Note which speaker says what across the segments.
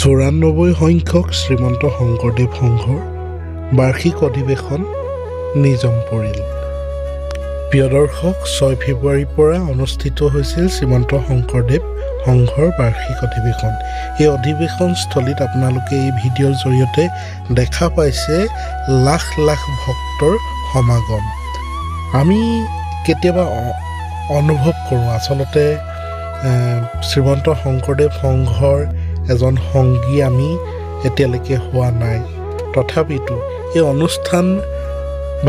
Speaker 1: 94 সংখ্যক শ্ৰীমন্ত শংকৰদেৱ সংঘৰ বাৰ্ষিক অধিৱেশন নিজম পৰিল। প্ৰিয় দৰ্শক, 6 ফেব্ৰুৱাৰীৰ পৰা অনুষ্ঠিত হৈছিল শ্ৰীমন্ত শংকৰদেৱ সংঘৰ বাৰ্ষিক অধিৱেশন। এই অধিৱেশনস্থলীত আপোনালোকে এই ভিডিঅ'ৰ জৰিয়তে দেখা পাইছে লাখ লাখ ভক্তৰ সমাগম। আমি কেতিয়াবা অনুভৱ কৰোঁ, আচলতে শ্ৰীমন্ত শংকৰদেৱ সংঘৰ এজন সংগী আমি এতিয়ালৈকে হোৱা নাই, তথাপিতো এই অনুষ্ঠান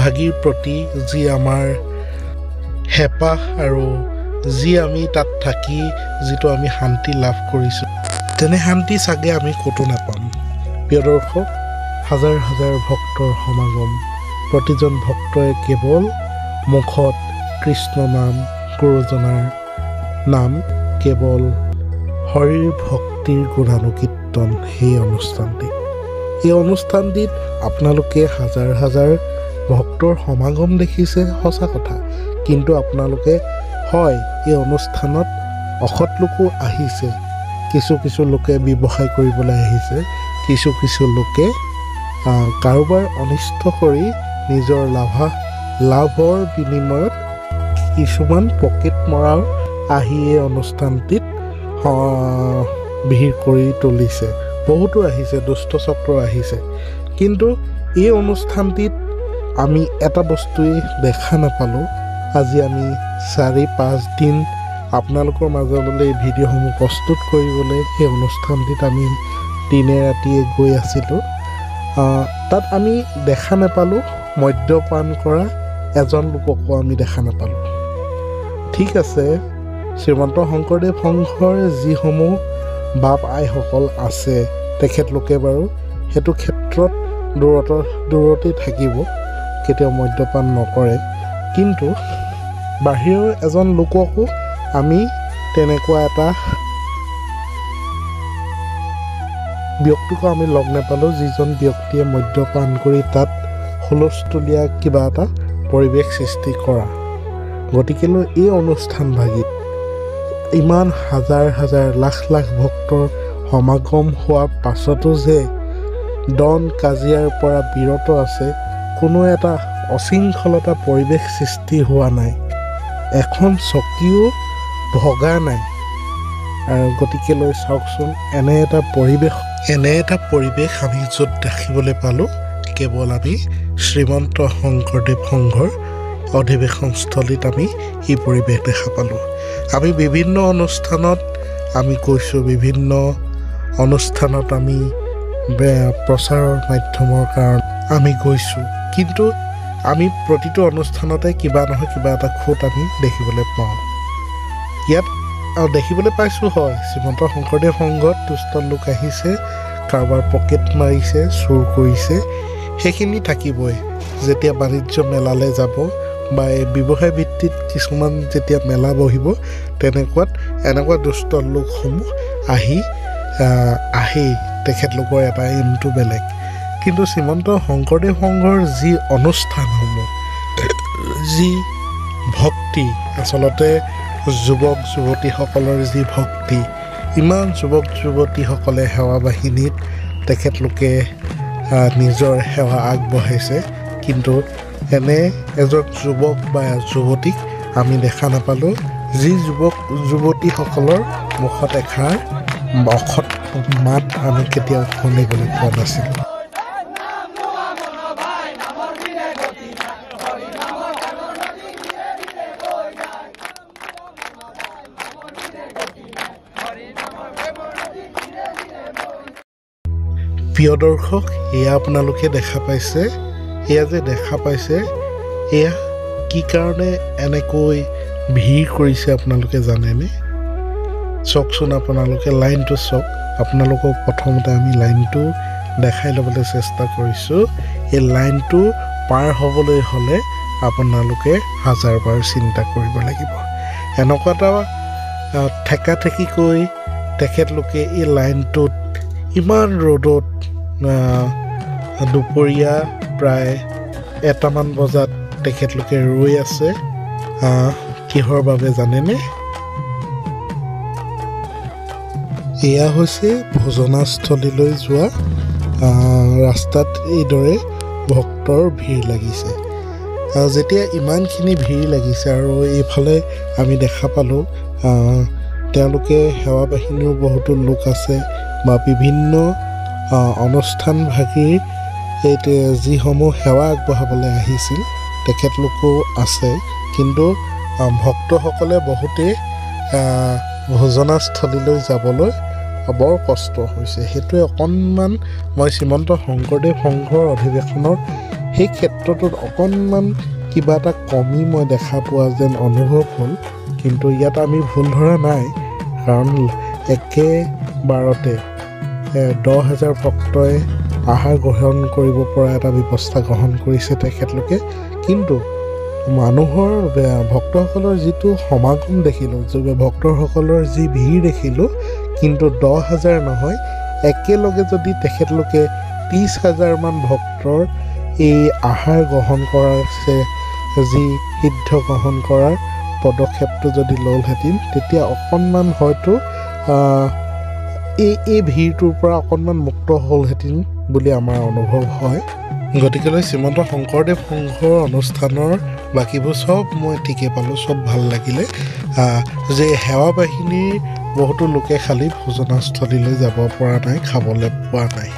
Speaker 1: ভাগিৰ প্ৰতি যি আমাৰ হেঁপাহ আৰু যি আমি তাত থাকি যিটো আমি শান্তি লাভ কৰিছোঁ, তেনে শান্তি চাগে আমি ক'তো নাপাম। প্ৰিয় দৰ্শক, হাজাৰ হাজাৰ ভক্তৰ সমাগম, প্ৰতিজন ভক্তই কেৱল মুখত কৃষ্ণ নাম, গুৰুজনাৰ নাম, কেৱল হৰিৰ ভক্তিৰ গুণানুকীৰ্তন সেই অনুষ্ঠানটিত। এই অনুষ্ঠানটিত আপোনালোকে হাজাৰ হাজাৰ ভক্তৰ সমাগম দেখিছে, সঁচা কথা। কিন্তু আপোনালোকে হয় এই অনুষ্ঠানত অসৎ লোকো আহিছে, কিছু কিছু লোকে ব্যৱসায় কৰিবলৈ আহিছে, কিছু কিছু লোকে কাৰোবাৰ অনিষ্ট কৰি নিজৰ লাভৰ বিনিময়ত কিছুমান পকেট মৰাও আহি এই অনুষ্ঠানটিত ভিৰ কৰি তুলিছে। বহুতো আহিছে, দুষ্ট চক্ৰ আহিছে। কিন্তু এই অনুষ্ঠানটিত আমি এটা বস্তুৱেই দেখা নাপালোঁ। আজি আমি 4-5 দিন আপোনালোকৰ মাজলৈ এই ভিডিঅ'সমূহ প্ৰস্তুত কৰিবলৈ সেই অনুষ্ঠানটিত আমি দিনে ৰাতিয়ে গৈ আছিলোঁ। তাত আমি দেখা নাপালোঁ মদ্যপান কৰা এজন লোককো আমি দেখা নাপালোঁ। ঠিক আছে, শ্ৰীমন্ত শংকৰদেৱ সংঘৰ যিসমূহ বাপ আইসকল আছে, তেখেতলোকে বাৰু সেইটো ক্ষেত্ৰত দূৰতেই থাকিব, কেতিয়াও মদ্যপান নকৰে। কিন্তু বাহিৰৰ এজন লোককো আমি তেনেকুৱা এটা ব্যক্তিকো আমি লগ নাপালোঁ, যিজন ব্যক্তিয়ে মদ্যপান কৰি তাত হুলস্থুলীয়া কিবা এটা পৰিৱেশ সৃষ্টি কৰা। গতিকেলৈ এই অনুষ্ঠানভাগিত ইমান হাজাৰ হাজাৰ লাখ লাখ ভক্তৰ সমাগম হোৱাৰ পাছতো যে দন কাজিয়াৰ পৰা বিৰত আছে, কোনো এটা অশৃংখলতা পৰিৱেশ সৃষ্টি হোৱা নাই, এখন চকীও ভগা নাই। আৰু গতিকেলৈ চাওকচোন, এনে এটা পৰিৱেশ আমি য'ত দেখিবলৈ পালোঁ, কেৱল আমি শ্ৰীমন্ত শংকৰদেৱ সংঘৰ অধিৱেশনস্থলীত আমি এই পৰিৱেশ দেখা পালোঁ। আমি বিভিন্ন অনুষ্ঠানত আমি গৈছোঁ, বিভিন্ন অনুষ্ঠানত আমি প্ৰচাৰৰ মাধ্যমৰ কাৰণে আমি গৈছোঁ, কিন্তু আমি প্ৰতিটো অনুষ্ঠানতে কিবা নহয় কিবা এটা খুঁত আমি দেখিবলৈ পাওঁ। ইয়াত আৰু দেখিবলৈ পাইছোঁ, হয়, শ্ৰীমন্ত শংকৰদেৱ সংঘত দুষ্ট লোক আহিছে, কাৰোবাৰ পকেট মাৰিছে, চুৰ কৰিছে, সেইখিনি থাকিবই। যেতিয়া বাণিজ্য মেলালৈ যাব বা এই ব্যৱসায় ভিত্তিত কিছুমান যেতিয়া মেলা বহিব, তেনেকুৱাত এনেকুৱা দুষ্ট লোকসমূহ আহি তেখেতলোকৰ এটা এইমটো বেলেগ। কিন্তু শ্ৰীমন্ত শংকৰদেৱ সংঘৰ যি অনুষ্ঠানসমূহ, যি ভক্তি, আচলতে যুৱক যুৱতীসকলৰ যি ভক্তি, ইমান যুৱক যুৱতীসকলে সেৱা বাহিনীত তেখেতলোকে নিজৰ সেৱা আগবঢ়াইছে, কিন্তু এনে এজন যুৱক বা যুৱতীক আমি দেখা নাপালোঁ, যি যুৱক যুৱতীসকলৰ মুখত এষাৰ অসৎ মাত আমি কেতিয়াও শুনিবলৈ পোৱা নাছিলোঁ। প্ৰিয় দৰ্শক, এয়া আপোনালোকে দেখা পাইছে, এয়া যে দেখা পাইছে, এয়া কি কাৰণে এনেকৈ ভিৰ কৰিছে আপোনালোকে জানেনে? চাওকচোন, আপোনালোকে লাইনটো চাওক। আপোনালোকক প্ৰথমতে আমি লাইনটো দেখাই ল'বলৈ চেষ্টা কৰিছোঁ। এই লাইনটো পাৰ হ'বলৈ হ'লে আপোনালোকে হাজাৰবাৰ চিন্তা কৰিব লাগিব। এনেকুৱা এটা ঠেকাঠেকিকৈ তেখেতলোকে এই লাইনটোত ইমান ৰ'দত দুপৰীয়া প্ৰায় 1টামান বজাত তেখেতলোকে ৰৈ আছে, কিহৰ বাবে জানেনে? এয়া হৈছে ভোজনাস্থলীলৈ যোৱা ৰাস্তাত এইদৰে ভক্তৰ ভিৰ লাগিছে। যেতিয়া ইমানখিনি ভিৰ লাগিছে আৰু এইফালে আমি দেখা পালোঁ তেওঁলোকে সেৱা বাহিনীও বহুতো লোক আছে বা বিভিন্ন অনুষ্ঠানভাগীৰ এই যিসমূহ সেৱা আগবঢ়াবলৈ আহিছিল তেখেতলোকো আছে। কিন্তু ভক্তসকলে বহুতেই ভোজনাস্থলীলৈ যাবলৈ বৰ কষ্ট হৈছে। সেইটোৱে অকণমান মই শ্ৰীমন্ত শংকৰদেৱ সংঘৰ অধিৱেশনৰ সেই ক্ষেত্ৰটোত অকণমান কিবা এটা কমি মই দেখা পোৱা যেন অনুভৱ হ'ল। কিন্তু ইয়াত আমি ভুল ধৰা নাই, কাৰণ একেবাৰতে 10,000 ভক্তই আহাৰ গ্ৰহণ কৰিব পৰা এটা ব্যৱস্থা গ্ৰহণ কৰিছে তেখেতলোকে। কিন্তু মানুহৰ ভক্তসকলৰ যিটো সমাগম দেখিলোঁ, ভক্তসকলৰ যি ভিৰ দেখিলোঁ, কিন্তু 10,000 নহয়, একেলগে যদি তেখেতলোকে 30,000মান ভক্তৰ এই আহাৰ গ্ৰহণ কৰাৰ যি সিদ্ধ গ্ৰহণ কৰাৰ পদক্ষেপটো যদি ল'লহেঁতেন, তেতিয়া অকণমান হয়তো এই ভিৰটোৰ পৰা অকণমান মুক্ত হ'লহেঁতেন বুলি আমাৰ অনুভৱ হয়। গতিকেলৈ শ্ৰীমন্ত শংকৰদেৱ সংঘৰ অনুষ্ঠানৰ বাকীবোৰ চব মই ঠিকে পালোঁ, চব ভাল লাগিলে। যে সেৱা বাহিনীৰ বহুতো লোকে খালী ভোজনাস্থলীলৈ যাব পৰা নাই, খাবলৈ পোৱা নাই।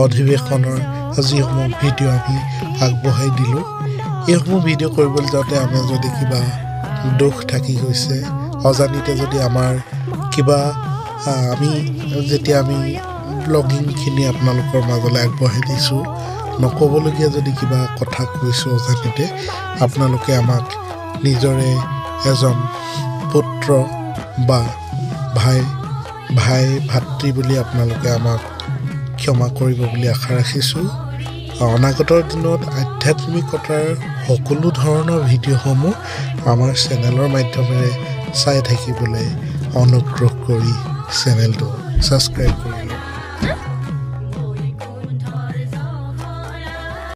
Speaker 1: অধিৱেশনৰ যিসমূহ ভিডিঅ' আমি আগবঢ়াই দিলোঁ, এইসমূহ ভিডিঅ' কৰিবলৈ যাওঁতে আমাৰ যদি কিবা দোষ থাকি গৈছে, অজানিতে যদি আমাৰ কিবা আমি যেতিয়া আমি ব্লগিংখিনি আপোনালোকৰ মাজলৈ আগবঢ়াই দিছোঁ, নক'বলগীয়া যদি কিবা কথা কৈছোঁ অজানিতে, আপোনালোকে আমাক নিজৰে এজন পুত্ৰ বা ভাই ভাই ভাতৃ বুলি আপোনালোকে আমাক ক্ষমা কৰিব বুলি আশা ৰাখিছোঁ। অনাগত দিনত আধ্যাত্মিকতাৰ সকলো ধৰণৰ ভিডিঅ'সমূহ আমাৰ চেনেলৰ মাধ্যমেৰে চাই থাকিবলৈ অনুগ্ৰহ কৰি চেনেলটো ছাবস্ক্ৰাইব কৰি লওক।